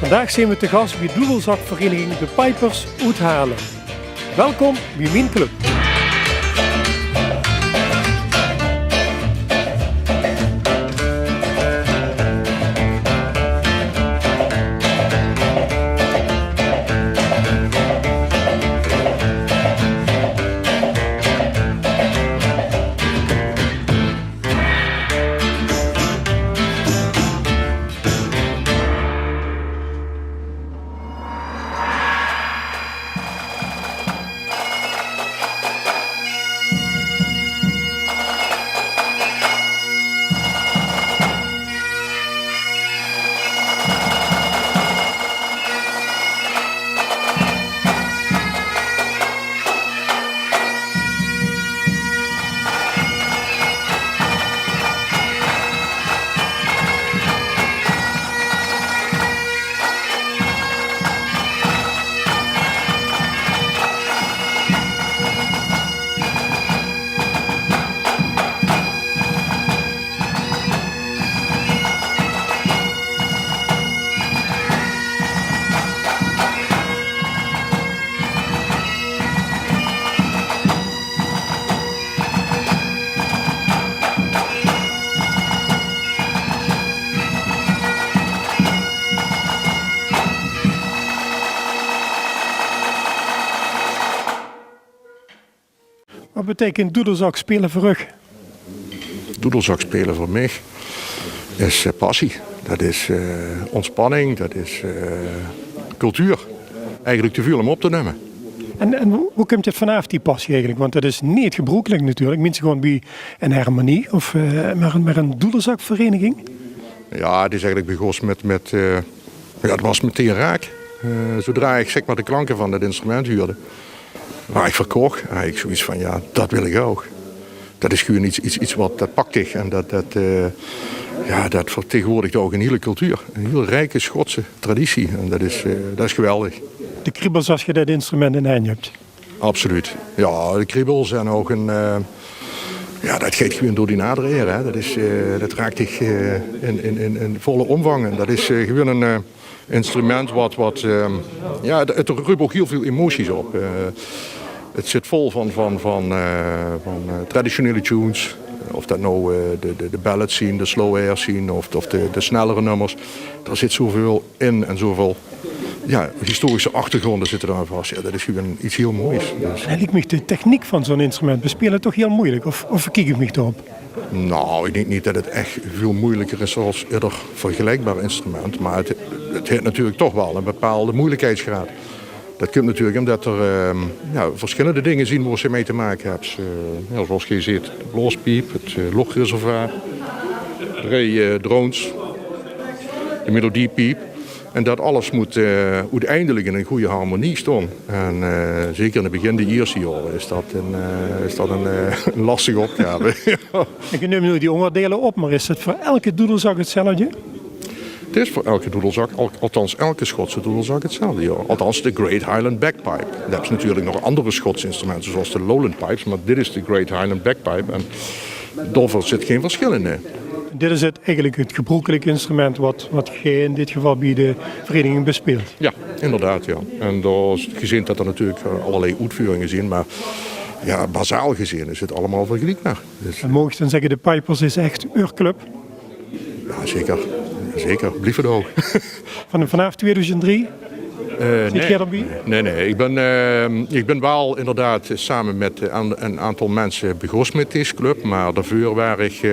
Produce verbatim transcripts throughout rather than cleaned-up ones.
Vandaag zeen we te gas bie doedelzakvereniging De Pijpers oet Haarlem. Welkom bie mien club. Wat beteikent doedelzak spele veur uch? Doedelzak spele veur mich is, eh, passie. Dat is, eh, ontspanning, dat is, eh, cultuur. Eigelik te väöl óm op te numme. En, en wo, wo kump dit vanaaf, die passie eigelik? Want dat is neet gebroekelik natuurlik. Minse gaon bie ein hermenie of, eh, mer ein, mer ein doedelzakvereniging? Ja, het is eigelik begós mit, mit, eh, ja, het waas metein raak. Eh, zoedra ich, zèk mer, de klanke van dat instrument huurde, waas ich verkoch. Haw ich zoeiets van, ja, dat wil ich ouch. Dat is gewoon iets, iets, iets wat, dat pak dich en dat, dat, eh, ja, dat vertegenwoordigt ouch ein hiel cultuur. Ein hiel rieke Schotse traditie. En dat is, eh, dat is geweldig. De kriebels es ge dat instrument in de henj höbt. Absoluut. Ja, de kriebels en ouch ein, eh, ja, dat geit gewoon door die adere haer, hè. Dat is, eh, dat raak dich, eh, in, in, in, in volle omvang. En dat is, eh, gewoon ein, eh, instrument wat, wat, ehm, ja, het, het roept ook heel veel emoties op. Eh, het zit vol van, van, van, eh, van, eh, traditionele tunes. Of dat nou, eh, de, de, de ballads zien, de slow airs zien of, of de, de snellere nummers. Daar zit zoveel in en zoveel, ja, historische achtergronden zitten daar aan vast. Ja, dat is gewoon iets heel moois. Dus. En het liek mich de techniek van zo'n instrument bespele toch heel moeilijk. Of, of verkiek ich mich daarop? Nou, ik denk niet dat het echt veel moeilijker is als ieder vergelijkbaar instrument. Maar het, het heeft natuurlijk toch wel een bepaalde moeilijkheidsgraad. Dat komt natuurlijk omdat er, ehm, ja, verschillende dingen zien waar ze mee te maken hebben. Eh, ja, zoals je ziet, de blaaspiep, het, eh, lochreservoir, drie, eh, drones, de melodiepiep. En dat alles moet, eh, oeteindelik in ein gooj harmonie stoon. En, eh, zeker in 't begin, de ierste jaore, is dat ein, eh, is dat ein, eh, ein lastige opgave. En ge numt noe die óngerdeile op, mer is het veur elke doedelzak hetzelfde? Het is veur elke doedelzak, al-, althans elke Schotse doedelzak hetzelfde, ja. Althans de Great Highland Bagpipe. Dan höbs se natuurlik nog anger Schotse instrumente, zoals de Lowland Pipes, mer dit is de Great Highland Bagpipe. En dao zit gein verschil in, nae. Dit is het, eigelik het gebroekelik instrument wat, wat ge in dit geval bie de vereniging bespeelt. Ja, inderdaad, ja. En dao is gezeen dat er natuurlijk, eh, allerlei oetvuringe zien, maar ja, bazaal gezeen is het allemaal vergeliekbaar. Dus. En maag ich dan zègke, de Pijpers is echt eur club? Ja, zeker. Zeker. Blief het ouch. Van, vanaaf tweeduizend drie? Eh, nae. Zit ge daobie? Nae, nae. Ich bin, eh, ich bin waal inderdaad same mit, eh, aan-, ein aantal minse begós mit deze club, mer daoveur waar ich, eh,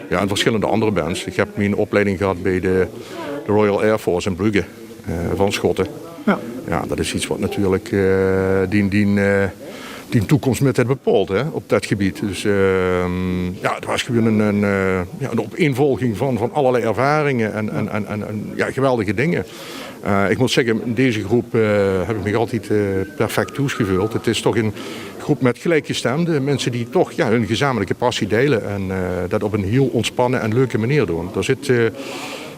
ja, in verschillende anger bands. Ich höb mien opleiding gehad bie de, de Royal Air Force in Brugge, eh, van Schotte. Ja. Ja, dat is iets wat natuurlijk, eh, dien, dien, eh, dien toekomst mit het bepaolt, hè, op dat gebied. Dus, ehm, ja, het waas gewoon ein, ein, eh, ja, ein opeenvolging van, van allerlei ervaringen en, en, en, en, en, ja, geweldige dingen. Eh, ich mót zègke, in deze groep, eh, höb ich mich altied, eh, perfect thoes geveuld. Het is toch ein groep mit gelijkgestemde, minse die toch, ja, hun gezamenlijke passie deile en, eh, dat op ein hiel ontspanne en leuke manier doon. Dao zit, eh,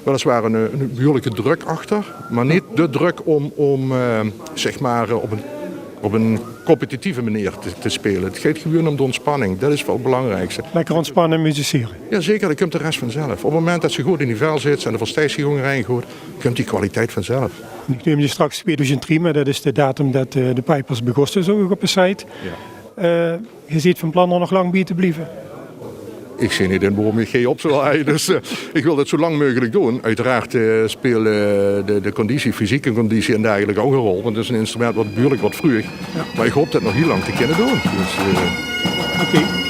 weliswaar ein, eh, ein behuurlijke druk achter, mer neet de druk óm, óm, eh, zeg mer, eh, op ein Op 'n competitieve meneer te, te speule. 't Geit gewoeën um de ontspanning. Det is waal 't belangriekste. Lekker ontspanne musicere. Jao, zeker. Dan kump de res vanzelf. Op 't moment dats te good in dien vel zits en de volsteis gewoon rein good, kump die kwaliteit vanzelf. Ich neum dich straks twiedoezend drie, mer det is de datum det, eh, de Pijpers begós is, zoog ich op de site. Jao. Eh, Geer zeet van plan d'r nog lang bie te blieve? Ich zeen neet in waorum ich geej op zów haje, dus, eh, ich wil det zo lang meugelik doon. Oeteraard, eh, speelt, eh, de, de conditie, fysieke conditie en dergelijke ouch 'n rol, want 't is 'n instrument waat behuuerlik waat vreug. Jao. Mer ich haop det nog hiel lang te kinne doon. Dus, eh, oké.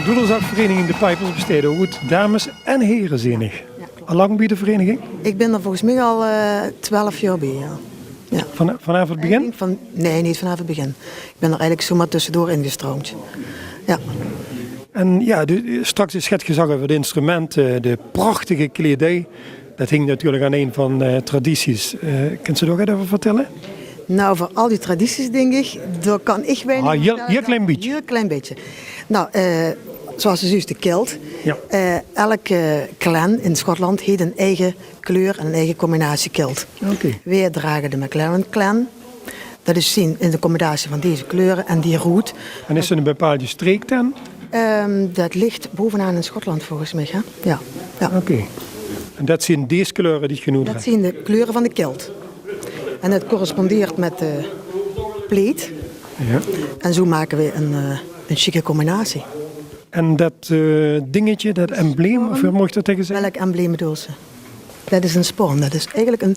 Doedelzakvereniging De Pijpers besteit oet dames en here, zeen ich. Jao, klop. Al lang bie de vereniging? Ich bin d'r volges mich al, eh, twelf jaor bie, jao. Jao. Van, vanaaf 't begin? Ich dink van, nae, neet vanaaf 't begin. Ich bin d'r eigelik zomer tössedoor ingestroomp. Jao. En jao, de, straks is 't gezag euver 't instrument, eh, de prachtige kleedij. Det hingk natuurlik aan ein van, eh, tradities. Eh, kins se dao get euver vertèlle? Nou, veur al die tradities, dink ich, dao kan ich weinig... Ah, hiel, hiel klein bietje. Hiel klein bietje. Nou, eh, zoals se zuus, de kilt. Jao. Eh, elke clan in Schotland heet 'n eige kleur en 'n eige combinatie kilt. Oké. Veer drage de McLaren clan. Det is zien in de combinatie van deze kleure en die roet. En is 't 'n bepaalde streek dan? Ehm, det lik bovenaan in Schotland volges mich, hè? Jao. Jao. Oké. En det zien dees kleure die ich genoemp höb? Det zien de kleure van de kilt. En det correspondeert mit de pleet. Jao. En zo make we 'n, eh, 'n sjieke combinatie. En det, eh, dingetje, det embleem, of wie mót ich det tege zègke? Welk embleem bedoels se? Det is 'n spaon, det is eigelik 'n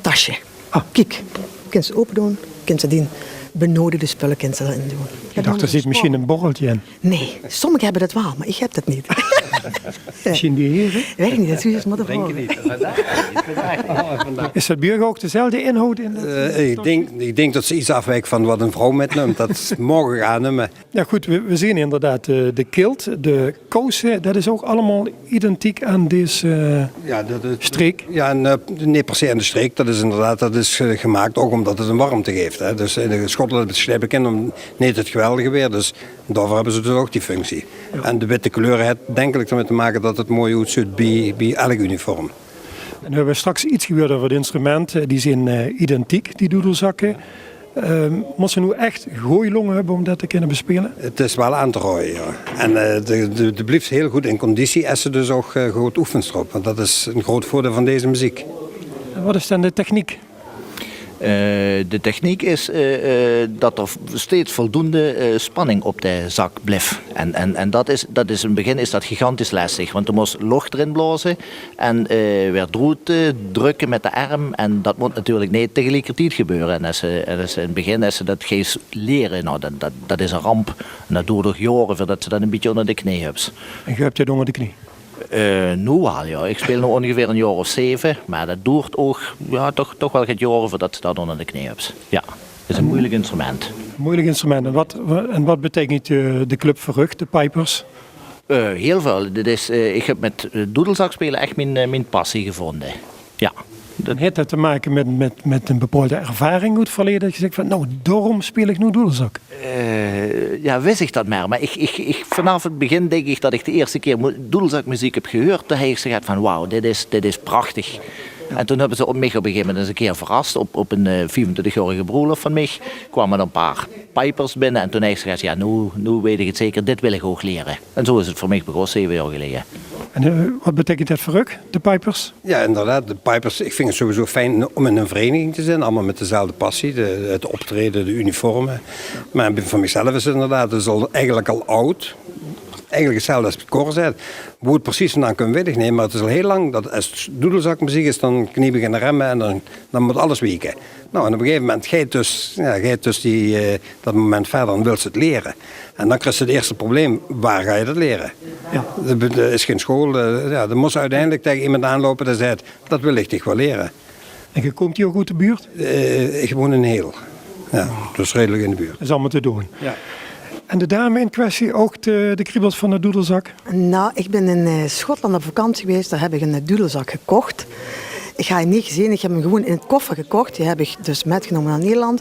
tasje. Ah. Kiek, kins se ope doon, kins se dien benodigde spulle kins se d'rin doon. Ich dach, dao zit mesjien 'n borreltje in. Nae, sommige höbbe det waal, mer ich höb det neet. Mesjien die hie, hè? Weit ich neet, det zów ich ins mótte vraoge. Is det bie uch ouch dezelfde inhoud in det, eh, ich dink, ich dink det se get aafwiek van waat 'n vrouw mitnumt. Det maag ich aannumme. Jao, good, we, we zeen inderdaad, eh, de kilt, de kousse, det is ouch allemaol identiek aan dees, eh, streek? Jao, det is, jao, en, eh, neet per se aan de streek, det is inderdaad, det is, eh, gemaak ouch ómdet 't 'n wermte geef, hè. Dus in Schotland is 't sjlei bekind óm neet 't geweldige waer, dus daoveur höbbe ze dus ouch die functie. Jao. En de witte kleur haet, dink ich, d'rmit te make det 't mooi oetzuut bie, bie elk uniform. En we höbbe straks get gehuurd euver 't instrument. Eh, die zeen, eh, identiek, die doedelzakke. Ehm, mós se noe ech gooj lónge höbbe óm det te kinne bespeule? 't Is waal aan te raoje, jao. En, eh, de, de, de bliefs hiel good in conditie es se dus ouch, eh, good oefens d'rop. Want det is ein groot veurdeil van deze meziek. En waat is dan de techniek? Eh, de techniek is, eh, eh, det d'r v-, steeds voldoende, eh, spanning op de zak blief. En, en, en det is, det is, in 't begin is det gigantisch lestig, want doe mós loch d'rin blaoze en, eh, weer d'roet, eh, drökke mit de erm. En det mót natuurlik neet tegeliekertied gebeure. En es se, en es se in 't begin, es se det geis liere, nou, det, det, det is ein ramp. En det doert ouch jaore veurdet se det ein bietje ónger de knie höbs. En geer höbt 't ónger de knie? Eh, noe waal, jao. Ich speel noe óngeveer ein jaor of zeve, mer det doert ouch, jao, toch, toch waal get jaore veurdet se det ónger de knie höbs. Jao, 't is ein meujelik instrument. Meujelik instrument. En waat, en waat beteikent, eh, de club veur uch, de Pijpers? Eh, hiel väöl. Dit is, eh, ich höb mit, eh, doedelzak speule ech mien, eh, mien passie gevónje. Jao. En haet det te make mit, mit, mit ein bepaolde ervaring oet 't verleje, det se zaes van, nou, daorum speel ich noe doedelzak? Eh, jao, wis ich det mer. Mer ich, ich, ich, vanaaf 't begin dink ich det ich de ierste kier mo-, doedelzakmeziek höb gehuurd. Toen höb ich zoe gehad van, wauw, dit is, dit is prachtig. Jao. En toen höbbe ze op mich op ein gegaeve moment ins ein kier verras op, op ein, eh, viefentwintigjaorige broelof van mich. Kwame d'r ein paar Pijpers binne en toen höb ich zoe gehad, jao, noe, noe weit ich 't zeker, dit wil ich ouch liere. En zoe is 't veur mich begós, zeve jaor geleje. En, eh, waat beteikent det veur uch, de Pijpers? Jao, inderdaad, de Pijpers, ich vinj 't sowieso fijn óm in ein vereiniging te zeen, allemaol mit dezelfde passie, de, 't optraeje, de uniforme. Mer veur mich zelf is 't inderdaad, 't is al, eigelik al aud. Eigelik 'tzelfde es 't koor zaet. Boe 't precies vandaan kump, weit ich neet, mer 't is al hiel lang det es doedelzakmeziek is, dan kniep ich in de remme en dan, dan mót alles wieke. Nou, en op e gegaeve moment geit dus, jao, geit dus die, eh, det moment wiejer en wils se 't liere. En dan kriegs se 't ierste probleem, wo gaon se det liere? Jao. D'r be-, d'r is gein sjool, eh, jao, dan mós se oeteindelik taenge emes aanloupe dae zaet: "Det wil ich dich waal liere." En geer kómp hie ouch oet de buurt? Eh, ich woon in Heel. Jao, dus redelik in de buurt. Is allemaol te doon. Jao. En de dame in kwestie ouch de, de kriebels van de doedelzak? Nou, ich bin in, eh, Schotland op vakantie gewaes. Dao höb ich eine, eh, doedelzak gekoch. Ich höb 'm neet gezeen. Ich höb 'm gewoon in 't koffer gekoch. Die höb ich dus mitgenómme nao Nederland.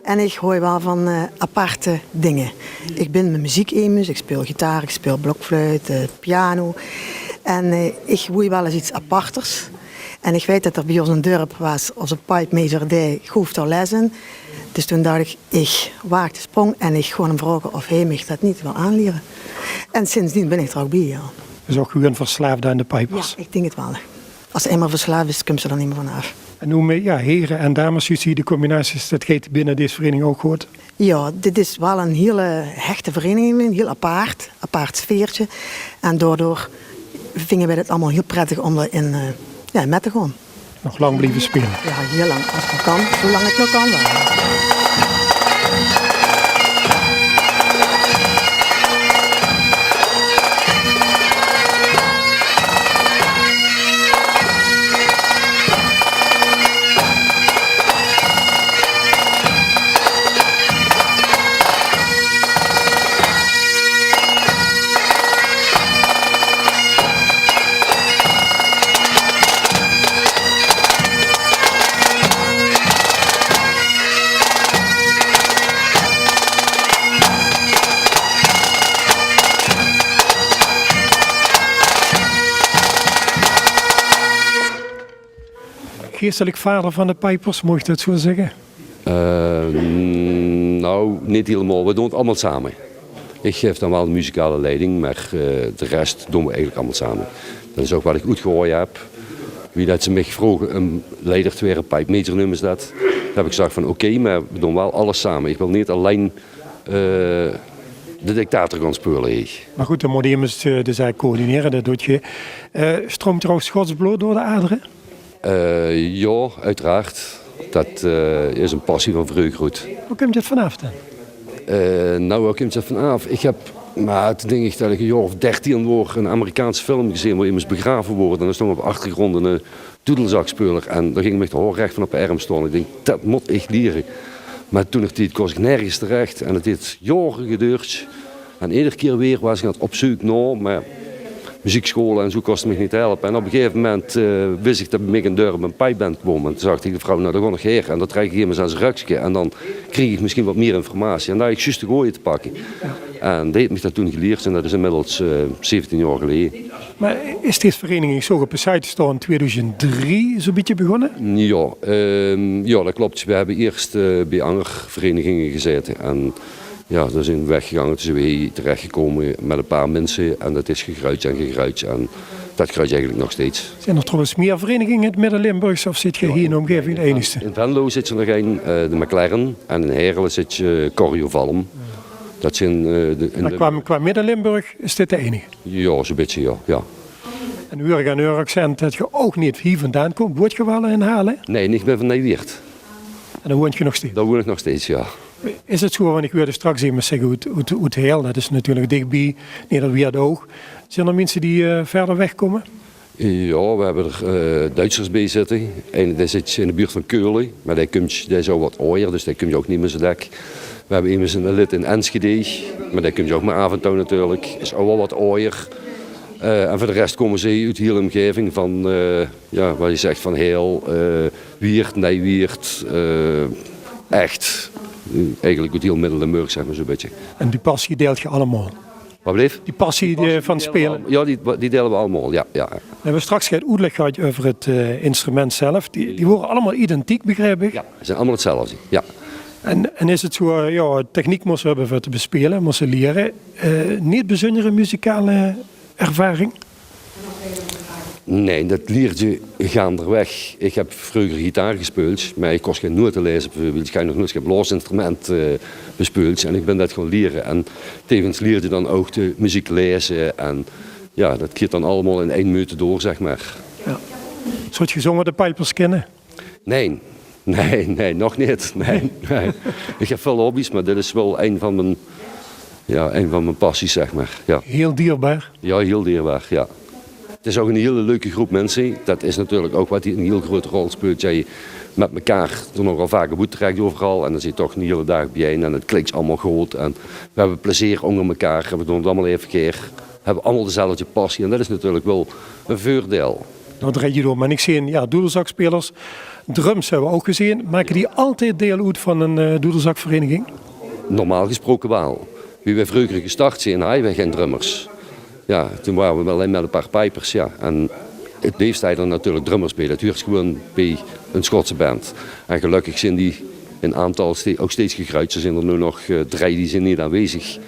En ich haoj waal van, eh, aparte dinger. Ich bin mit meziek emes. Ich speul gitaar, ich speul blokfluit, eh, piano. En, eh, ich wól waal ins get aparts. En ich weit det d'r bie ós in 't dörp waas, ózze piepmaeter, dae gaof dao les in. Dus toen dach ich, ich waag de sprong en ich gaon 'm vraoge of hae mich det neet wil aanliere. En sindsdien bin ich d'r ouch bie, jao. Dus ouch gewoon verslaafd aan de piepers? Jao, ich dink 't waal. Es se einmaol verslaafd bis, kums se d'r neet mieë vanaaf. En wie mit, jao, here en dames, zjus se de combinaties, det geit binne dees vereiniging ouch good? Jao, dit is waal ein hiel hechte vereiniging, ein hiel apart, apart sfeertje. En daodoor vinge veer 't allemaol hiel prettig óm d'r in, eh, jao, mit te gaon. Nog lang blieve speule. Jao, hiel lang. Es 't nog kan, zoelang 't nog kan waal. Geestelik vader van de piepers, maag ich det zoe zègke? Eh, nou, neet hielemaol. Veer doon 't allemaol same. Ich gaef dan waal de muzikale leiding, mer, eh, de res doon veer eigelik allemaol same. Det is ouch waat ich oetgehaoje höb. Wie det ze mich vroge óm leider te waere, piepmaeter neume ze det. Toen höb ich gezag van: "Oké, mer veer doon waal alles same. Ich wil neet allein, eh, de dictator gaon speule, ich." Mer good, dan mót emes, eh, de zaak coördinere, det doot geer. Eh, stroomp d'r ouch Schots blood door de adere? Eh, jao, oeteraard. Det, eh, is ein passie van vreuger oet. Wo kump det vanaaf dan? Eh, nou, wo kump det vanaaf? Ich höb, mer toen dink ich det ich ein jaor of dertien waor, ein Amerikaanse film gezeen wo emes begrave woort. En dao stóng op de achtergrónd ein, eh, doedelzakspeuler. En dao góng mich de haor rech van op de erm staon. Ich dink, det mót ich liere. Mer toen nog, det kós ich nörges terech. En det haet jaore gedoord. En eder kier weer waas ich aan 't op zeuk nao, mer mezieksjoole en zoe kóste mich neet helpe. En op e gegaeve moment, eh, wis ich det bie mich in 't dörp ein piepband kwam. En toen zag ich taenge de vrouw: "Nou, dan gaon ich haer." En dan trèk ich emes aan zie rökske. En dan kreeg ich mesjien waat mieë informatie. En dan haw ich zjus de gooje te pakke. En dae haet mich det toen gelierd. En det is inmiddels, eh, zeventien jaor geleje. Mer is dees vereiniging, ich zoog op de site staon, tweeduizend drie zoe'n bietje begós? Jao, ehm, jao, det klop. Veer höbbe ieërs, eh, bie anger vereiniginge gezaete. En Jao, dao zeen v'r weggegange, toen zeen v'r hie terechgekómme mit e paar minse en det is gegreujd en gegreujd en det greujd eigelik nog steeds. Zeen d'r trouwens mieë vereiniginge in 't Midde-Limburgs of zit geer hie in de ómgaeving de einigste? In Venlo zit d'r nog ein, eh, de McLaren, en in Heerle zit, eh, Corrie Valm. Det zeen, eh, de, in de... Mer qua, qua Midde-Limburg is dit de einige? Jao, zoe'n bietje, jao, jao. En huur ich aan eur accent det geer ouch neet hie vandaan kómp. Woont geer waal in Haarle? Nae, ich bön van Ni-jwieërt. En dao woont geer nog steeds? Dao woon ich nog steeds, jao. Is 't zoe, want ich huurde straks emes zègke oet, oet, oet Heel, det is natuurlik dichbie, Nederweert ouch. Zeen d'r minse die, eh, wiejer weg kómme? Jao, veer höbbe d'r, eh, Duitsers bie zitte. Eine dae zit in de buurt van Keulen, mer dae kump, dae is al waat aojer, dus dae kump ouch neet mieë zoe dèk. Veer höbbe emes, ein lid in Enschede, mer dae kump ouch mer aaf en toe natuurlik. Is ouch waal waat aojer. Eh, en veur de res kómme ze oet hiel de ómgaeving van, eh, jao, waat ich zègk, van Heel, eh, Wieërt, Ni-jwieërt, eh, Ech. Eigelik oet hiel Midde-Limburg, zègk mer zoe'n bietje. En die passie deilt geer allemaol? Waat bleef? Die passie, die, van 't speule? Jao, die, die deile v'r allemaol, jao, jao. Veer höbbe straks get oetlèk gehad euver 't, eh, instrument zelf. Die, die wore allemaol identiek, begreep ich? Jao, ze zeen allemaol 'tzelfde, jao. En, en is 't zoe, eh, jao, techniek mós se höbbe veur te bespeule, mós se liere. Eh, neet bezunjere muzikale ervaring? Nae, det liers se gaanderweg. Ich höb vreuger gitaar gespeuld, mer ich kós gein note laeze bieveurbeeld. Ich höb nog noeats gein blaosinstrument, eh, bespeuld. En ich bön det gaon liere. En tevens liers se dan ouch de meziek laeze. En jao, det geit dan allemaol in ein meute door, zeg mer. Jao. Zóws se zónger de Piepers kinne? Nae. Nae, nae, nog neet. Nae, nae. Ich höb väöl hobby's, mer dit is waal ein van mien, jao, ein van mien passies, zeg mer. Jao. Hiel dierbaar. Jao, hiel dierbaar, jao. 't Is ouch 'n hiel leuke groep minse. Det is natuurlik ouch waat 'n hiel groete rol speult. Det se mit mekaar d'r nogal vaak op oettrèks euveral. En dan zits se toch 'n hiele daag biejein en 't klik allemaol good. En veer höbbe plezeer ónger mekaar. En veer doon 't allemaol eve gaer. Höbbe allemaol dezelfde passie. En det is natuurlik waal 'n veurdeil. Noe drejje door, mer ich zeen, jao, doedelzakspelers. Drums höbbe v'r ouch gezeen. Make die altied deil oet van 'n, eh, doedelzakvereiniging? Normaal gesproke waal. Wie veer vreuger gestart zeen, hawwe veer gein drummers. Jao, toen wore veer allein mit e paar piepers, jao. En 't leefste höbs se natuurlik drummers bie. Det huurt gewoon bie 'n Schotse band. En gelökkig zeen die in aantal ste-, ouch steeds gegreujd. D'r zeen d'r noe nog, eh, drie die zeen neet aanwezig.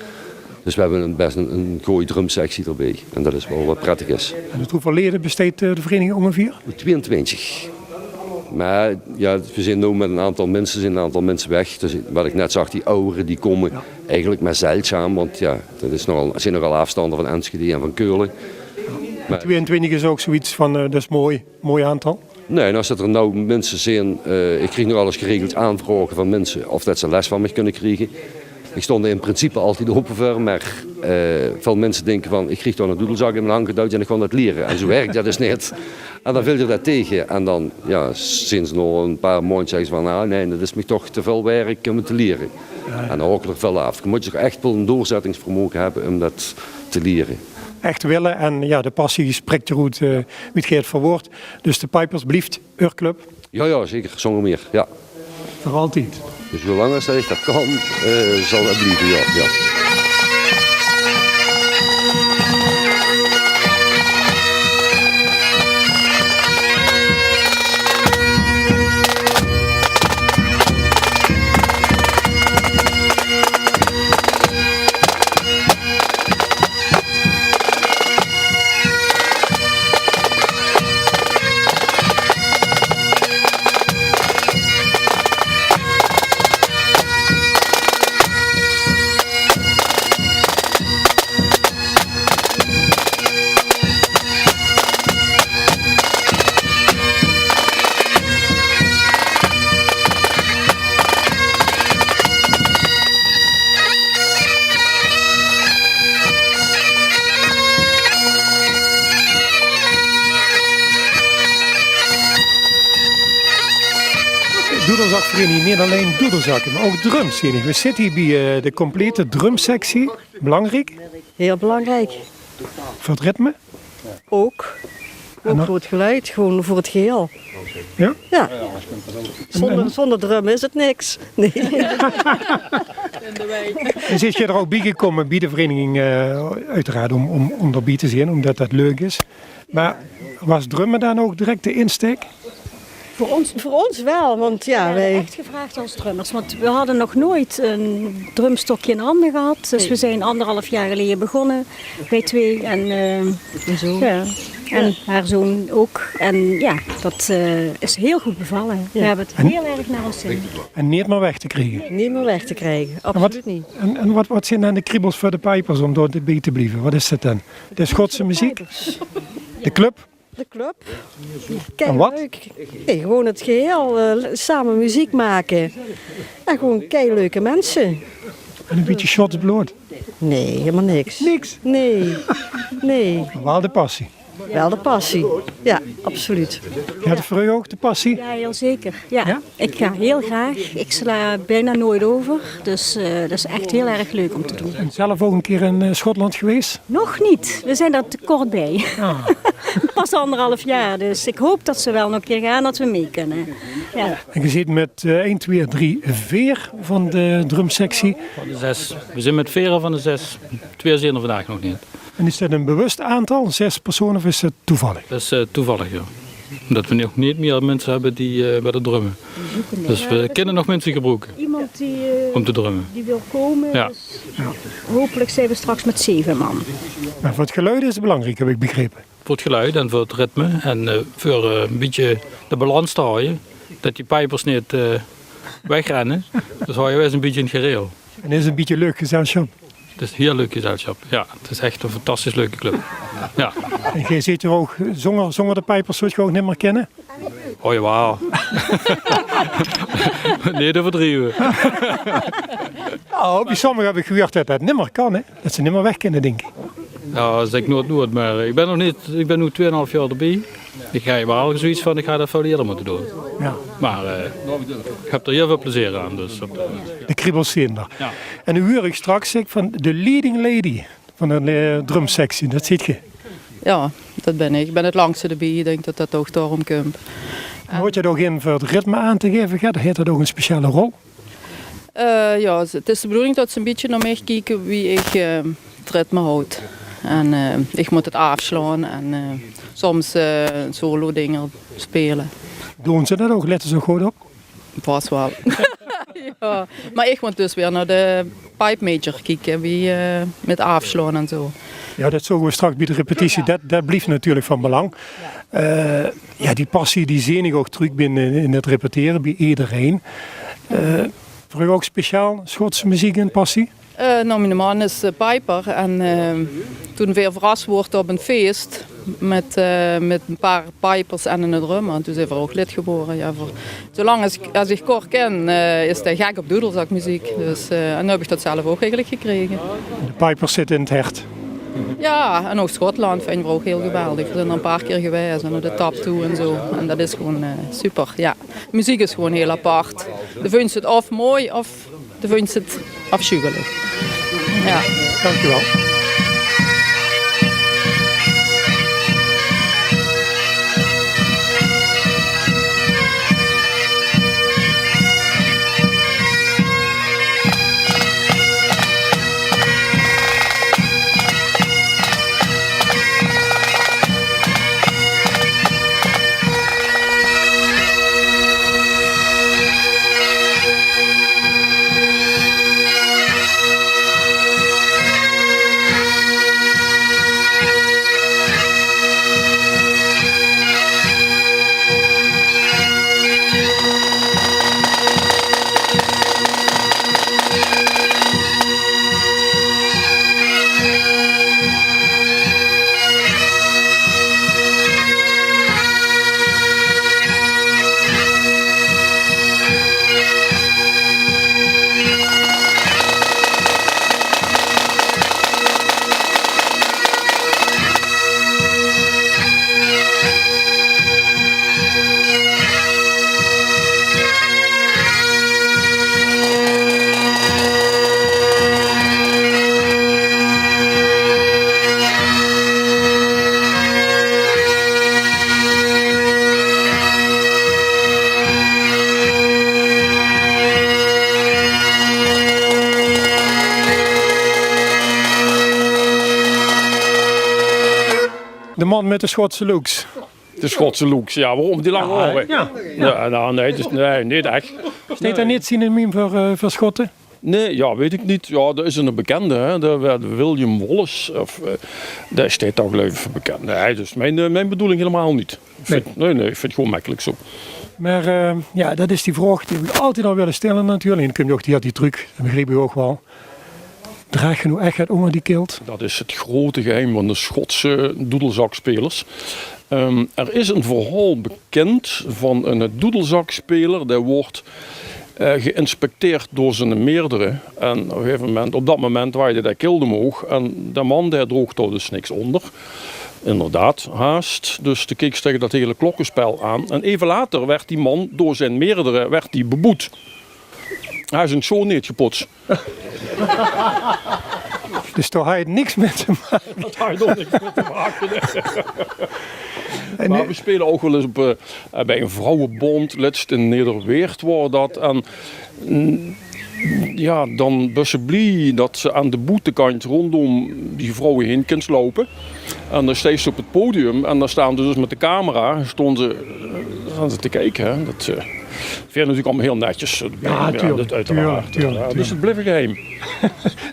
Dus veer höbbe 'n, bès 'n, 'n gooj drumsectie d'rbie. En det is waal waat prettig is. En oet wieväöl leje besteit, eh, de vereiniging óngeveer? Oet twieëntwintig. Mer jao, veer zeen noe mit 'n aantal minse, zeen 'n aantal minse weg. Dus waat ich net zag, die awwere, die kómme eigelik mer zeldzaam. Want jao, det is nogal, zeen nogal aafstander van Enschede en van Keule. Mer twieëntwintig is ouch zoiets van, eh, det is mooi, mooi aantal. Nae, en es det d'r noe minse zeen, eh, ich krieg nogal ins geregeld aanvraoge van minse of det ze les van mich kinne kriege. Ich stóng d'r in principe altied aope veur, mer, eh, väöl minse dinke van: "Ich krieg toch 'ne doedelzak in mien hang gedujd en ich gaon det liere." En zoe wirk det dus neet. En dan vilt dich det tege. En dan, jao, sinds nao e paar maondj zègke ze van: "Ah, nae, det is mich toch te väöl wirk óm 't te liere." Jao. En dan haoke ze d'r väöl aaf. Doe mós toch ech waal e doorzettingsvermoge höbbe óm det te liere. Ech wille en, jao, de passie sprik d'r oet, eh, wie 't geit verwoord. Dus de Piepers blief eur club? Jao, jao, zeker. Zónger mier, jao. Veur altied? Dus zoelang es det ich det kan, eh, zal det blieve, jao. Jao. Doedelzakvereiniging, neet allein doedelzakke, mer ouch drums, zeen ich. Veer zitte hie bie, eh, de complete drumsectie. Belangriek? Hiel belangriek. Veur 't ritme? Ouch. En ouch dan veur 't geluid, gewoon veur 't geheel. Jao? Jao. En, zónger, en zónger drum is 't niks. Nae. En zeet geer d'r ouch bie gekómme, bie de vereiniging, eh, oeteraard, óm, óm, óm d'rbie te zeen, ómdet det leuk is. Mer waas drumme dan ouch direk de insteek? Veur ós, veur ós waal, want jao, veer höbbe ech gevraog es drummers, want veer hadde nog noeats e drumstokske in hande gehad. Dus veer zeen anderhalf jaor geleje begós, veer twee. En, eh, en zoon. Jao, en häör zoon ouch. En jao, det, eh, is hiel good bevalle. Veer höbbe 't hiel erg nao ós zin. En neet mier weg te kriege? Neet mier weg te kriege, absoluut neet. En waat, en, en waat, waat zeen dan de kriebels veur de Piepers óm dao bie te blieve? Waat is det dan? De Schotse meziek? De club? De club. En waat? Keileuk. Nae, gewoon 't geheel, eh, same meziek make. En gewoon keileuke minse. En e bietje Schots blood? Nae, hielemaol niks. Niks? Nae. Nae. Waal de passie? Waal de passie. Jao, absoluut. Höb geer ouch de passie? Jao, hiel zeker. Jao. Jao? Ich gaon hiel graag. Ich sla bienao noeats euver. Dus, eh, det is ech hiel erg leuk óm te doon. En zelf ouch ein kier in, eh, Schotland gewaes? Nog neet. Veer zeen d'r te kort bie. Ah. Pas anderhalf jaor, dus ich haop det ze waal nog ein kier gaon, det veer mit kinne. Jao. En geer zeet mit, eh, ein, twee, drie, veer van de drumsectie. Van de zes. Veer zeen mit veer van de zes. Twee zeen d'r vandaag nog neet. En is det ein bewust aantal, zes persone, of is det toevallig? Det is, eh, toevallig, jao. Ómdet veer nog neet mier minse höbbe die, eh, wille drumme. Dus veer kinne nog minse gebroeke. Emes die, eh, óm te drumme. Die wil kómme. Jao. Dus hopelik zeen veer straks mit zeve man. Mer veur 't geluid is 't belangriek, höb ich begrepe. Veur 't geluid en veur 't ritme en, eh, veur, eh, e bietje de balans te haoje, det die piepers neet, eh, wegrenne. Dus haoje veer ze e bietje in 't gereel. En is 't e bietje leuk gezelsjap? 't Is hiel leuk gezelsjap, jao. 't Is ech 'n fantastisch leuke club. Jao. En geer zeet d'r ouch, zónger, zónger de piepers zólt geer ouch nimmer kinne? O jawaal. Neet euverdrieve. Jao, bie sommige höb ich gehuurd det det nimmer kan, hè? Det ze nimmer weg kinne, dink ich. Jao, zèk noeit noeit, mer ich bön nog neet, ich bön noe twieënhalf jaor d'rbie. Ich höb waal zoeiets van, ich had det väöl ieëder mótte doon. Jao. Mer, eh, ich höb d'r hiel väöl plezeer aan, dus op de De kriebels zeen d'r. Jao. En noe huur ich straks, zèk, van de leading lady van de, eh, drumsectie, det zeet geer. Jao, det bön ich. Ich bön 't langste d'rbie. Ich dink det det ouch daorum kump. En haet det ouch in veur 't ritme aan te gaeve, haet det ouch 'n speciale rol? Eh, jao, 't is de bedoeling det ze 'n bietje nao mich kieke wie ich, eh, 't ritme haoj. En, eh, ich mót 't aafslaon en, eh, soms, eh, solo-dinger speule. Doon ze det ouch? Lètte ze ouch good op? Vas waal. Jao, mer ich mót dus weer nao de pipe major kieke, wie, eh, mit aafslaon en zo. Jao, det zoge v'r straks bie de repetitie. Jao. Det, det blief natuurlik van belang. Jao. Eh, jao, die passie, die zeen ich ouch trök binne in 't repetere, bie ederein. Eh, veur uch ouch speciaal Schotse meziek en passie? Eh, noe, miene man is, eh, piper en, eh, toen veer verras woorte op e fees mit, eh, mit e paar pipers en 'ne drummer, en toen zeen veer ouch lid gewore. Jao, veur, zoelang es, es ich Cor kin, eh, is dae gek op doedelzakmeziek. Dus, eh, en noe höb ich det zelf ouch eigelik gekrege. De pipers zitte in 't hert. Jao, en ouch Schotland vinje veer ouch hiel geweldig. Veer zeen d'r e paar kier gewaes en nao de Tap toe en zo. En det is gewoon, eh, super, jao. Meziek is gewoon hiel apart. De vunjs 't of mooi of de vunjs 't aafsjuwelik. Jao. Dankjewel. De man mit de Schotse looks. De Schotse looks, jao, waorum die lang haore? Jao. Jao, noe, nae, dus, nae, neet ech. Steit dao neet synoniem veur, eh, veur Schotte? Nae, jao, weit ich neet. Jao, d'r is 'ne bekènde, hè. D'r waert William Wallace, of, eh, dae steit dao geluif ich veur bekènd. Nae, dus mien, eh, mien bedoeling hielemaol neet. Ich vinj, nae, nae, ich vinj 't gewoon mekkelik zo. Mer, eh, jao, det is die vraog die v'r altied al wille stèlle natuurlik. En dan kump ouch die, die trök, det begriep ich ouch waal. Draag geer noe ech get ónger die kilt? Dat is het grote geheim van de Schotse doedelzakspelers. Ehm, er is een verhaal bekend van een doedelzakspeler, die wordt, eh, geïnspecteerd door zijn meerdere. En op een gegeven moment, op dat moment waaide de kilt omhoog en de man, die droog daar dus niks onder. Inderdaad, haast. Dus de keek tegen dat hele klokkespel aan. En even later werd die man door zijn meerdere werd die beboet. Hij is een zo niet gepoetst. Dus dao haaj 't niks mit te make. Dat haaj dao niks mit te make, nae. En maar we spelen ook wel eens op, eh, bij een vrouwenbond, letst in Nederweert was dat. En, mm, Ja, dan bös se blie dat se aan de boetekantj róndóm die vrouwe heen kins loupe. En dan steis se op 't podium en dan staon ze dus mit de camera, staon ze, staon ze te kieke, hè. Dat, eh, vinde ze natuurlik allemaol hiel netjes. Ja, tuurlik, dat oeteraard, tuurlik, ja, tuurlik. Dus 't blief e geheim.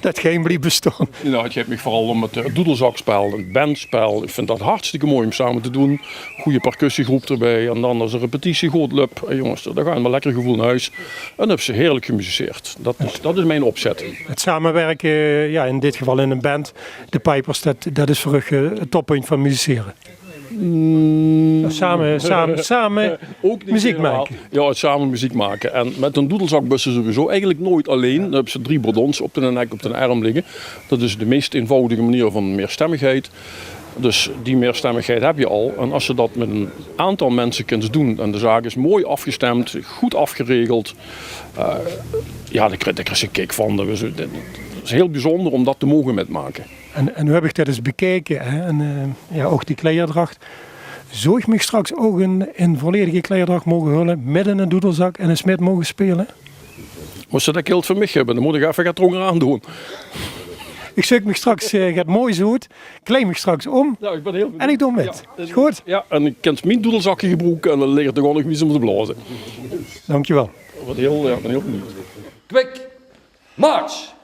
Dat geheim blief bestaon. Nou, 't geit mich veural óm 't, eh, doedelzakspel, 't bandjespel. Ich vind dat hartstikke mooi óm same te doon. Gooj percussiegroep d'rbie. En dan es de repetitie good löp, eh, jónges, dan gaon v'r mit lekker geveul nao hoes. En höbs se heerlik gemuziceerd. Dat is, dat is mien opzet. 't Samewirke, ja, in dit geval in ein band, de Pijpers, dat, dat is veur uch, eh, 't toppuntj van muzicere. Same, same, same meziek make. Ja, 't same meziek make. En mit ein doedelzak bös se sowieso eigelik noeits allein. Dan höbs se drie bordons op de nek, op de erm ligke. Dat is de meis einvoudige meneer van meerstemmigheid. Dus die meerstemmigheid höbs se al. En es se dat mit ein aantal minse kins doon en de zaak is mooi aafgestemp, good aafgeregeld, eh, ja, dao kri-, dao kriegs se kick van. Dat is, dat is hiel bezunjer óm dat te moge mitmake. En, en noe höb ich dat ins bekeke, hè, en, eh, ja, ouch die kleierdrach. Zów ich mich straks ouch in, in volledige kleierdrach moge hole, mit eine doedelzak en ins mit moge speule? Mós se dat geld van mich höbbe, dan mót ich effe get drónger aandoon. Ich zeuk mich straks, eh, get moois oet, kleid mich straks óm en ich doon mit. Ja, is good? Ja, en ich kin mien doedelzakske gebroeke en dan ligk 't toch ouch nog get óm te blaoze. Dankjewel. Wat hiel, ja, wat hiel benieuwd. Quick March!